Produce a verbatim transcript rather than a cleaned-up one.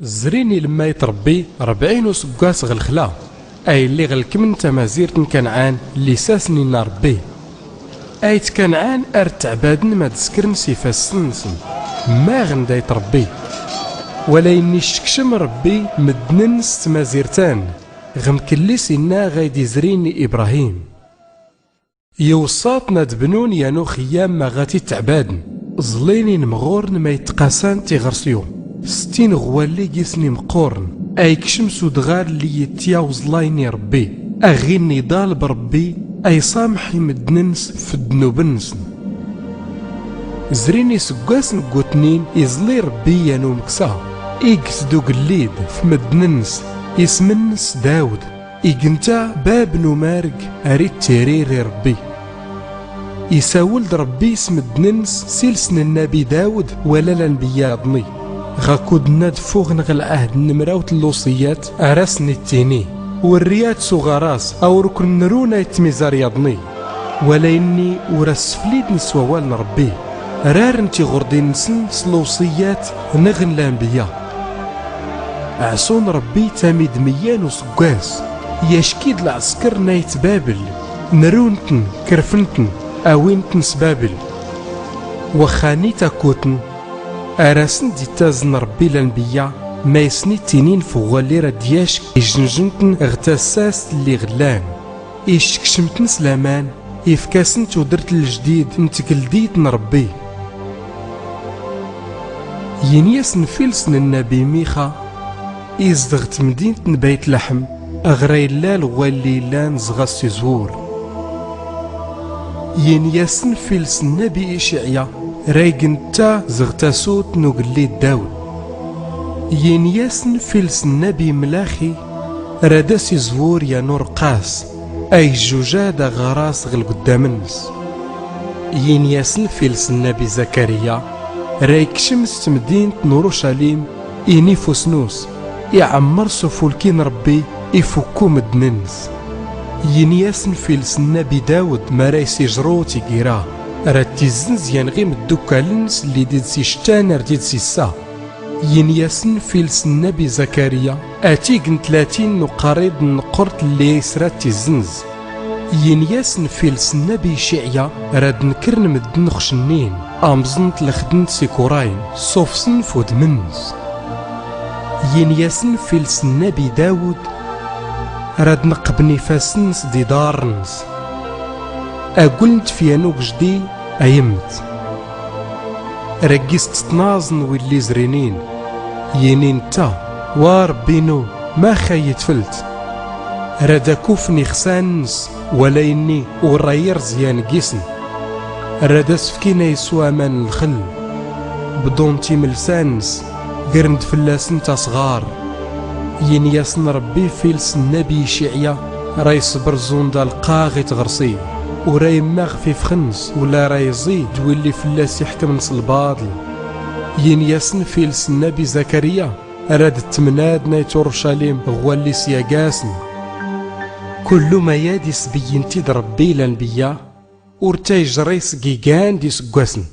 Zrin i lemmayt rebbi rebɛin usggwas ɣ lxla. Ay lliɣ lkmn tamazirt n kanɛan lli sasnin a rebbi. Ayt kanɛan ar ttɛbadn mad skrn s ifassn nsn. Mmaɣn d ayt rebbi. Walaynni ccekcm rebbi mddn ns s tmazirt-an. Ɣ mklli s inna ɣayd izrin i ibrahim. Iwṣṣa-tn ad bnun yan uxyyam ma ɣa t-ittɛbadn. Ẓlin inmɣurn ma ittqasan tiɣrsyu. Stin ɣ walli gis n imqqurn. Ay kcm s udɣal lli ittya uẓlay n irebbi. Aɣ inn iḍalb rebbi ay iṣamḥ i mddn ns f ddnub nsn. Zrin isggwasn gutnin iẓli rebbi yan umksa. Iggt d ugllid f mddn ns. Ism ns dawd. Ignt-a bab n umarg ar ittirir i rebbi. Isawld rebbi s mddn ns s ilsn nnabi dawd wala lanbiyya yaḍni. Ɣakud nna dffuɣn ɣ lɛahd n mrawt n lwṣiyat ar asn ittini. Ur rri ad suɣ ɣar-as a ur kn nrun ayt tmizar yaḍni. Walaynni ur as sflidn s wawal n rebbi. Rarn tiɣurdin nsn s lwṣiyat nɣ n lanbiyya. Ɛṣun rebbi tamid miyya n usggwas. Yackid lɛskr n ayt babl. Nrun-tn krfn-tn. Awin-tn s babl. Waxxan-it akkutn. Ar asn d ittazn rebbi lanbiyya ma isn ittinin f uɣwalli rad yacc ijnjn-tn ɣ tassast lli ɣ llan. Iccekcm-tn s laman. Ifk-asn tudrt ljdid n tgldit n rebbi. Yin-yasn f ilsn nnabi mixa. Izdɣ tmdint n bayt laḥm ɣ ra illa lɣwalli illan zɣ-as s izwur. Yin-yasn f ilsn nnabi iciɛya. Ra ignt-a zɣ tasut n ugllid dawd. Yin-yasn f ilsn nnabi mlaxi. Rad as izwur yan urqqas. Ay jjujad aɣaras ɣ lgddam-ns. Yin-yasn f ilsn nnabi zakariya. Ra ikcm s tmdint n urucalim. Ini f usnus. Iɛmmr s ufulki n rebbi. Ifukku mddn-ns. Yin-yasn f ilsn nnabi dawd ma ra isijru tigira. Rad tizznz yan ɣ imddukkal-ns lli d-id-sicttan ar d-id-sissa. Yin-yasn f ilsn nnabi zakariya. Atig n tlatin n uqqarid n nqqurt lli isra tizznz. Yin-yasn f ilsn nnabi iciɛya. Rad nkrn mddn xcnnin amẓn n tlxdnt s ikurayn s ufsn f udm-ns. Yin-yasn f ilsn nnabi dawd. Rad nqqbn ifasn-ns d iḍarrn-ns. Agul n tfya n ugjddi a ymt. Rad gis ttnaẓn willi zrinin. Yinin ntta wa rebbi-nu max a yi-tflt. Rad akufn ixsan-ns walaynni ur ra irẓ yan gisn. Rad as fkin a yiswa aman n lxll. Bḍun timlsa-ns. Grn-d fllasn tasɣar. Yin-yasn rebbi f ilsn nnabi iciɛya. Ra isbrẓun d alqqaɣ i tɣrsi. Ur ra immaɣ f ifx-ns ula ra iẓi d willi fllas iḥkmn s lbaḍl. Yin-yasn f ilsn nnabi zakariya. Rad ttmnadn ayt urucalim ɣ walli s yagasn. Kullu mayad isbyynt-id rebbi lanbiyya. Ur ta ijri sg igan d isggwasn.